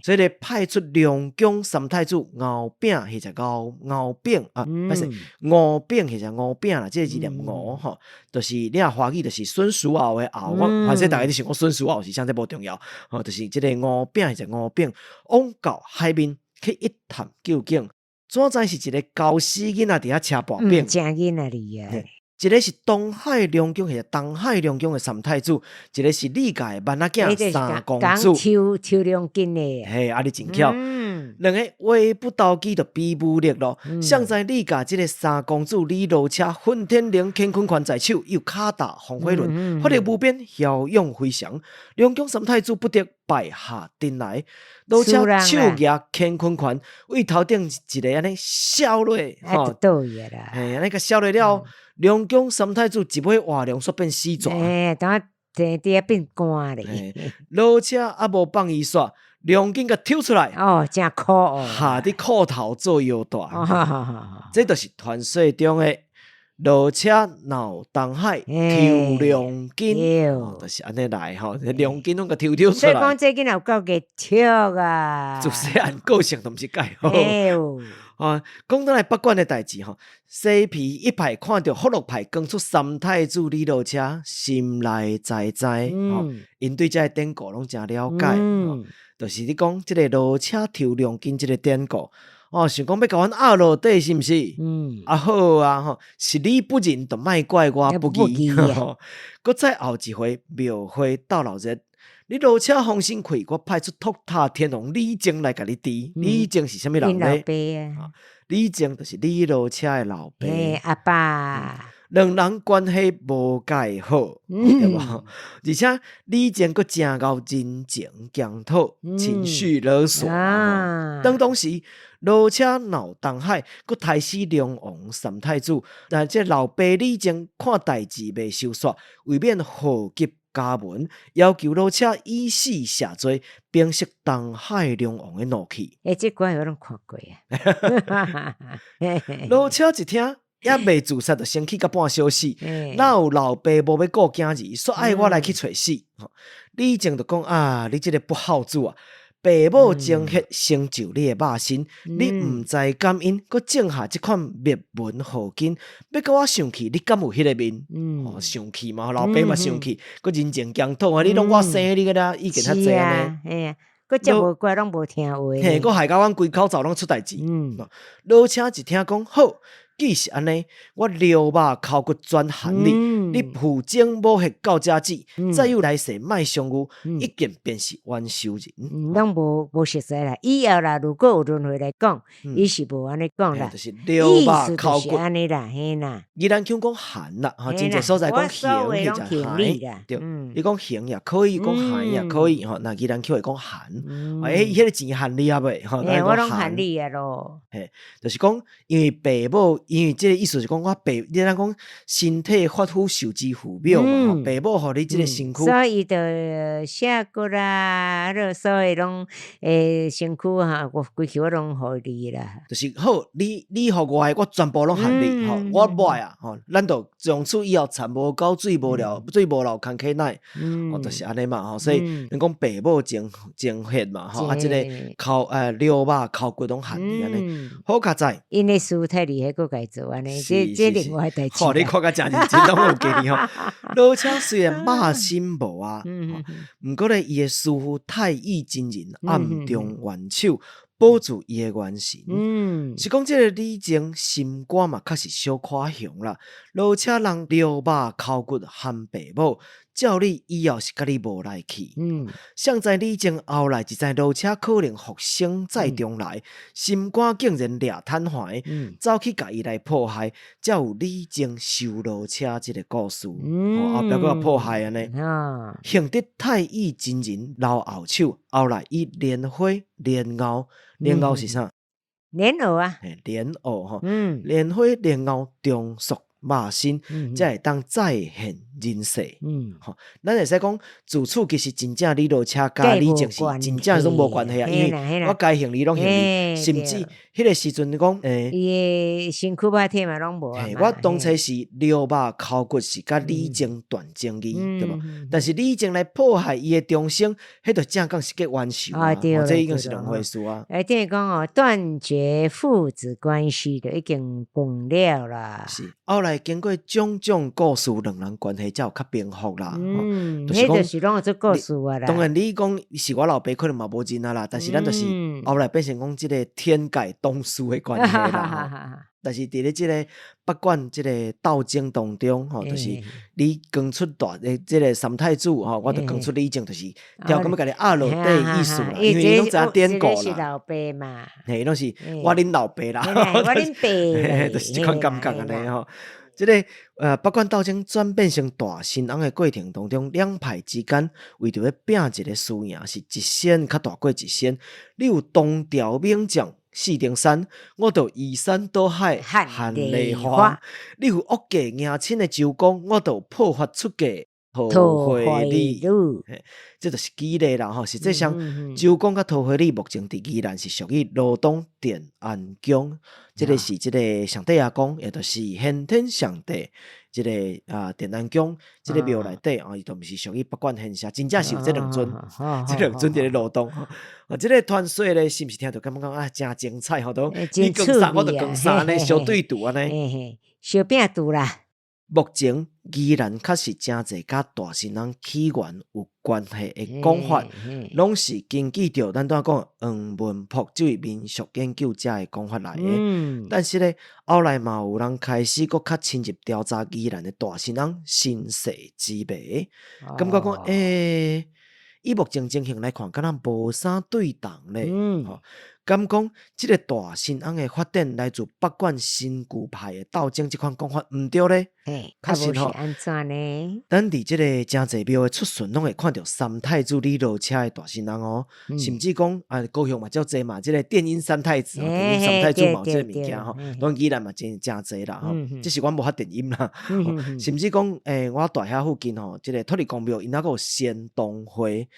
所以咧派出龍宮三太子敖丙，或者敖敖丙啊，歹勢吳炳或者吳炳啦，這个字念吳吼，就是你若華語就是孫叔敖的敖，我反正逐家你想講孫叔敖是啥，這無重要，吼，就是這个吳炳或者吳炳，往到海面去一探究竟，怎知是一个猴死囡仔佇遐車薄餅，正囡仔哩啊！一个是東海龍宮，或者東海龍宮的三太子，一个是李家的萬仔囝三公子，抽抽龍筋的，嘿，啊你真巧，兩个話不投機就比武力咯。誰知李家這个三公子李羅車，混天绫乾坤圈在手，又跤踏風火輪，法力無邊，驍勇非常。龍宮三太子不得敗下陣來，羅車手舉乾坤圈，對頭頂一个按呢削落，吼，嘿，按呢共削落了。龍宮三太子一尾活龍煞變死蛇，欸，等下佇遐變乾咧。羅車猶無放伊煞，龍筋共抽出來，哦，真苦哦，下佇褲頭做腰帶。這就是傳說中的羅車鬧東海抽龍筋，就是按呢來吼，龍筋攏共抽抽出來。所以講這囡仔有夠傑出啊！自細漢個性都毋是蓋好。啊，講轉來北管的代誌吼，西埤一派看著福祿派扛出三太子李羅車，心內知知吼，𪜶對這个典故攏誠了解，就是你講這个羅車抽龍筋這个典故，哦，想講欲共阮壓落底是毋是？啊好啊吼，是你不仁，就莫怪我不義。閣再後一回廟會鬥鬧熱。你羅車風神氣，我派出托塔天王李靖來共你治。李靖是啥物人咧？老爸啊。李靖就是李羅車的老爸。阿爸。兩人關係無蓋好，對無？而且李靖閣誠𠢕人情檢討，情緒勒索。當當時羅車鬧東海，閣刣死龍王三太子，但這老爸李靖看代誌袂收煞，為免禍及家門，要求羅車以死謝罪，平息東海龍王的怒氣。欸，這歌我攏看過啊。羅車一聽，猶未自殺，就先去甲半小死。哪有老爸無欲顧囝兒，煞愛我來去揣死。李靖就講啊，你這个不孝子啊！爸母精血成就你的肉身，你毋知感恩，閣種下這款滅門禍根，欲共我生氣，你敢有彼个面？哦，生氣嘛，老爸嘛生氣，閣人情檢討啊，你攏我生你個啦，意見較濟按呢。嘿啊，閣遮無乖，攏無聽話。嘿，閣害甲阮規口罩攏出代誌。羅車一聽講好，既是按呢，我尿肉哭骨全還你，你父精母血到這止，再有來世莫相遇，一見便是冤仇人。攏無熟似啦。以後啦，如果有輪迴來講，伊是無按呢講啦。就是尿肉哭骨按呢啦，嘿啦。宜蘭腔講韓啦，吼，真濟所在講行，彼隻韓，對，你講行也可以，講韓也可以，吼。若宜蘭腔會講韓，欸，伊彼个錢還你啊未？吼，我攏還你啊囉。嘿，就是講，因為爸母，因為這个意思是講，我爸，你若講身體髮膚受之父母嘛，爸母予你這个身軀，所以就寫骨啦，所以攏身軀哈，我規氣我攏予你啦。就是好，你予我的，我全部攏還你，吼，我無愛啊，吼，咱就從此以後田無狗，水無了，水無流，空溪奶，哦，就是按呢嘛，吼，所以人講爸母情情血嘛，吼，啊，這个哭尿肉哭骨攏還你按呢，好佳哉。𪜶的師太厲害，閣共伊做按呢，這另外代誌。吼，你看甲誠認真，攏有記哩吼。羅車雖然肉身無啊，毋過咧，伊的師父太乙真人暗中援手，保住伊的元神。是講這个李靖心肝嘛，確實小可雄啦。羅車人尿肉哭骨含爸母，照理以後是佮你無來去。誰知李靖後來一知羅車可能復生再重來，心肝竟然掠坦懷，走去共伊來迫害，才有李靖收羅車這个故事。後壁閣共迫害按呢。幸得太乙真人留後手，後來以蓮花蓮藕，蓮藕是啥？蓮藕啊。嘿，蓮藕吼。蓮花蓮藕重塑肉身，才會當再現人世。吼，咱會使講，自此其實真正李羅車佮李靖是真正攏無關係啊，因為我該還你攏還你，甚至彼个時陣講，伊的身軀肉體嘛攏無。我當初是尿肉哭骨是佮李靖斷情義，對無？但是李靖來迫害伊的終生，彼就正講是結冤仇啊，這已經是兩回事啊。欸，等於講哦，斷絕父子關係就已經斷了啦。是，後來經過種種故事，兩人關係才有較平復啦。彼就是攏有這故事啊啦。當然，你講是我老爸，可能嘛無認啊啦。但是咱就是後來變成講這个天界董事的關係啦。但是佇咧這个北管這个鬥爭當中，吼，就是你扛出大的這个三太子，吼，我就扛出李靖，就是調感覺共你壓落底的意思啦。因為伊攏知影典故啦。是老爸嘛。嘿，攏是我恁老爸啦。我恁爸。就是這款感覺按呢吼。這个北管鬥爭轉變成大神翁的過程當中，兩派之間為著欲拚一个輸贏，是一仙較大過一仙。你有東條猛將四重山，我就移山倒海韓麗華。你有惡計迎親的周公，我就破法出嫁桃花女。這就是舉例啦吼。實際上，周公佮桃花女目前佇宜蘭是屬於羅東奠安宮，這个是這个上帝阿公，也就是玄天上帝，這个啊奠安宮，這个廟內底啊，伊都毋是屬於北管縣城，真正是有這兩尊，這兩尊佇咧羅東。啊，這个傳說咧，是毋是聽著感覺講啊，誠精彩吼？都你講啥我就講啥呢，相對賭按呢，相拼賭啦。目前宜蘭確實誠濟佮大神翁起源有關係的講法，攏是根據著咱拄仔講黃文璞這位民俗研究者的講法來的。但是咧，後來嘛有人開始閣較深入調查宜蘭的大神翁身世之謎，感覺講，欸，以目前情形來看，敢若無啥對仝咧。吼，敢講這个大神翁的發展來自北管神舊派的鬥爭，這款講法毋對咧。確實吼，按怎呢？咱佇這个誠濟廟的出巡，攏會看著三太子李羅車的大神翁哦，甚至講啊，高雄嘛足濟嘛，這个電音三太子，電音三太子嘛有這个物件吼，攏宜蘭嘛真誠濟啦吼，只是阮無發電音啦。甚至講，我蹛遐附近吼，這个土地公廟𪜶猶閣有仙童會，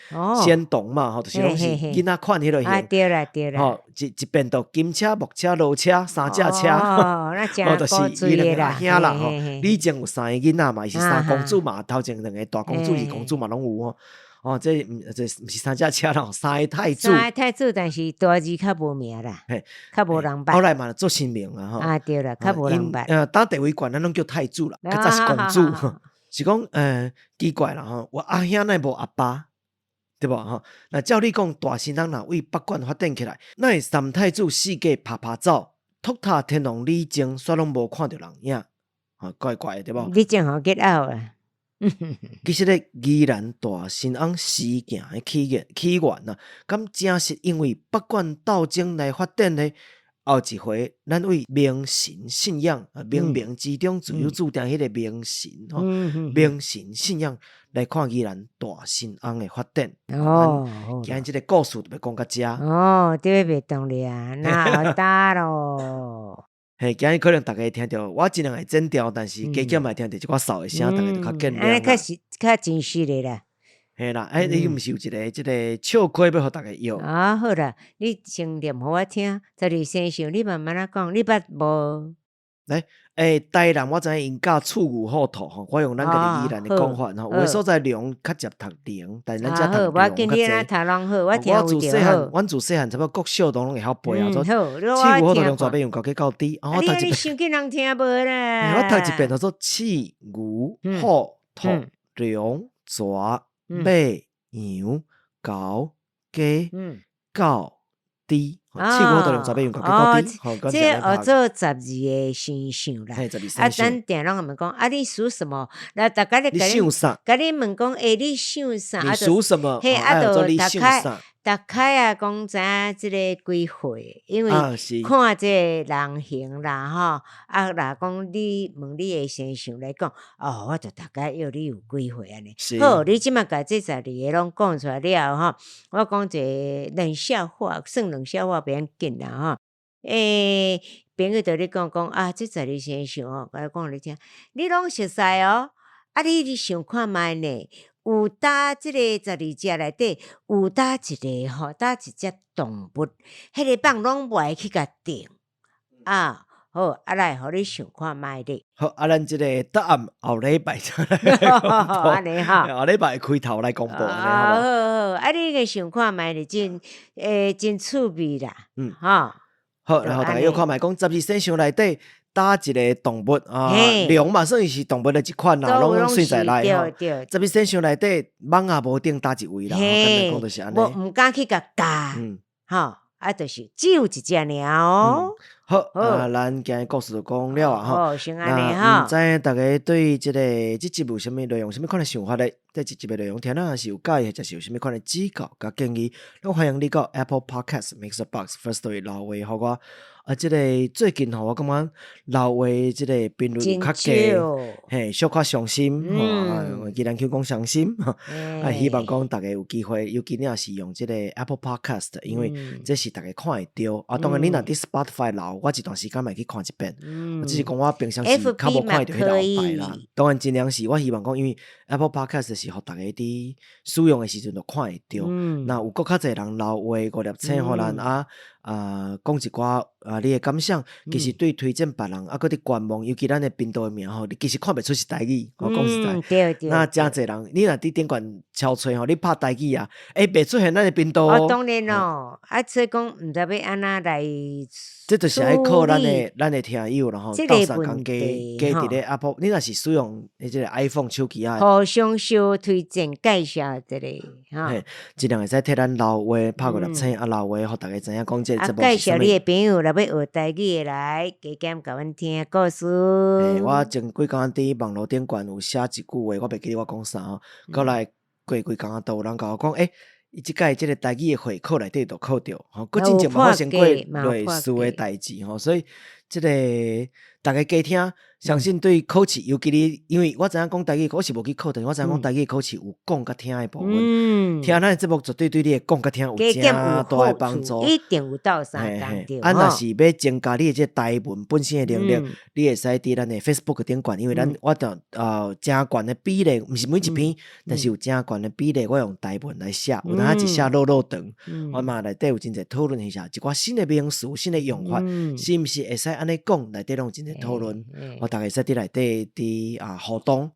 仙童嘛吼，就是攏是囡仔款彼落型。對啦對啦。吼，一邊就金車、木車、羅車三隻車，哦，就是伊兩个阿兄啦吼。李靖有三個囡仔嘛，伊是三公主嘛，頭前兩个大公主、二公主嘛攏有吼。哦，這毋是三隻車啦，三個太子。三個太子，但是大字較無名啦，較無人捌。後來嘛做神明啊吼。啊對啦，較無人捌。當地位懸，咱攏叫太子啦，較早是公主。是講，奇怪啦吼，我阿兄哪會無阿爸？對無吼？若照你講，大神翁若為北管發展起來，哪會三太子四界拍拍走，托塔天王李靖煞攏無看著人影，吼，怪怪的對無？李靖吼 get out 啊！其實咧，宜蘭大神翁事件的起源啊，敢正是因為北管鬥爭來發展的。後一回，咱為冥神信仰啊，冥冥之中自有注定彼個冥神吼，冥神信仰來看宜蘭大神翁的發展。哦，今日這個故事就欲講到遮。哦，這欲動咧啊，那好大咯。嘿，今日可能逐家聽著，我盡量會剪掉，但是加減嘛會聽著一寡掃的聲，逐家就較見諒啦。較實較真實的啦。嘿啦，欸，你毋是有一個這個笑話欲予逐家笑？啊，好啦，你先念予我聽，十二生肖，你慢慢仔講，你捌無？來，欸，台南我知影𪜶教鼠牛虎兔吼，我用咱家己宜蘭的講法吼，有的所在龍較捷讀龍，但是咱遮讀龍較濟。讀龍好，我聽我自細漢，阮自細漢差不多國小都攏會曉背啊，做鼠牛虎兔龍蛇馬羊狗雞狗豬。啊，你傷緊人聽無啦？我讀一遍，叫做鼠牛虎兔龍蛇馬羊狗雞狗豬，鼠牛虎兔龍蛇馬羊狗雞狗豬。這學做十二个生肖啦。啊，咱定攏會問講，啊，你屬什麼？來，逐家咧共你共你問講，欸，你屬啥？你屬什麼？嘿，啊，就逐開逐開啊，講知影這个幾歲，因為看這个人形啦，吼。啊，若講你問你的生肖來講，哦，我就大概曉你有幾歲按呢。好，你這馬共這十二个攏講出來了後，吼，我講一个冷笑話，算冷笑話袂要緊啦，吼。欸，朋友對你講講啊，這十二生肖哦，共你講予你聽，你攏熟似哦，啊，你想看覓呢？有佗這個十二隻內底有佗一个吼，佗一隻動物，彼个蠓攏無愛去共叮啊。好，啊來，予你想看覓咧。好，啊，咱這个答案後禮拜再來公布。按呢吼，後禮拜開頭來公布。啊，好好，啊，你個想看覓咧，真欸真趣味啦。吼。好，然後逐家又看覓講十二生肖內底，佗一个動物啊，龍嘛算是動物的一款啦，攏算在內吼。十二生肖內底，蠓仔無叮佗一位啦，簡單講就是按呢。無毋敢去共咬，吼，啊，就是只有一隻爾哦。好，啊，咱今日故事就講了啊，吼。好，先按呢吼。毋知逐家對這個這集有啥物內容，啥物款的想法咧？對這集的內容聽了是有佮意，或者是有啥物款的指教佮建議，攏歡迎你到 Apple Podcast、MixerBox、Firstory 留話予我。啊，這個最近吼，我感覺留話這個頻率有較低，嘿，小可傷心，吼，既然 Q 講傷心，啊，希望講逐家有機會，尤其你若是用這個 Apple Podcast，因為這是逐家看會著。啊，當然你若佇 Spotify 留，我一段時間嘛會去看一遍。只是講我平常時較無看會著彼個後擺啦。當然盡量是我希望講，因為 Apple Podcast 是予逐家佇使用的時陣就看會著。若有閣較濟人留話五粒星予咱啊。啊，講一寡啊，你的感想，其實對推薦別人，啊，閣佇官網，尤其咱的頻道的名吼，你其實看袂出是台語，我講實在。那誠濟人，你若佇頂懸敲揣吼，你拍台語啊，欸，袂出現咱的頻道哦。當然咯，啊，所以講毋知欲按怎來。這就是愛靠咱的聽友啦吼，鬥相共加加佇咧 Apple，你若是使用這个 iPhone 手機啊，互相相推薦介紹一下，吼，盡量會使替咱留話拍五粒星，啊，留話予逐家知影講這個節目啊，介紹你的朋友，若欲學台語的來，加減共阮聽故事。我前幾工佇網路頂懸有寫一句話，我袂記得我講啥吼。閣來過幾工都有人共我講，欸，伊這擺這个台語的會考內底就考著，吼，閣進前嘛發生過類似的代誌吼，所以這个逐家加聽，相信對考試，尤其你，因為我知影講台語，我是無去考，但是我知影講台語考試有講佮聽的部分，聽咱的節目絕對對你的講佮聽有誠大的幫助，一定有鬥相共著。啊，若是欲增加你的這個台文本身的能力，你會使佇咱的 Facebook 頂懸，因為咱我著誠懸的比例，毋是每一篇，但是有誠懸的比例，我用台文來寫，有當時一寫落落長，我嘛內底有真濟討論一下，一寡新的名詞、新的用法，是毋是會使按呢講？內底攏有真濟討論，我逐家會使佇內底佇啊互動，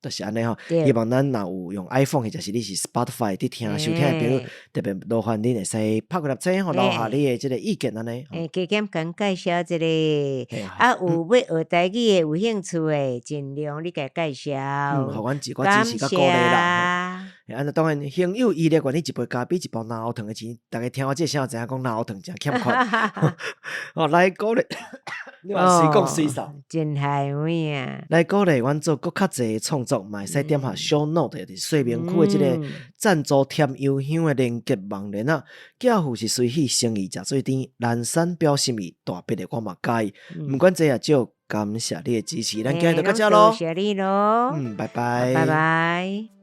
就是按呢吼。希望咱若有用 iPhone 或者是你是 Spotify 佇聽收聽的朋友，特別勞煩恁會使拍幾粒星，予留下你的這个意見按呢。欸，加減共介紹一下，啊，有欲學台語的有興趣的，盡量你共介紹。嗯，予阮一寡支持佮鼓勵啦。啊，當然，行有餘力願意一杯咖啡、一包奶糖的錢，逐家聽我這聲就知影講奶糖誠欠缺。哦，來鼓勵，你嘛隨講隨嗽。真係有影。來鼓勵阮做閣較濟創作，嘛會使點下 show note，就是說明區的這个贊助添油香的連結網連啊。寄付是隨喜誠意，食水甜，懶散表心意，大筆的我嘛佮意。毋管濟抑少，感謝你的支持，咱今日就到遮囉。多謝你囉。嗯，拜拜。拜拜。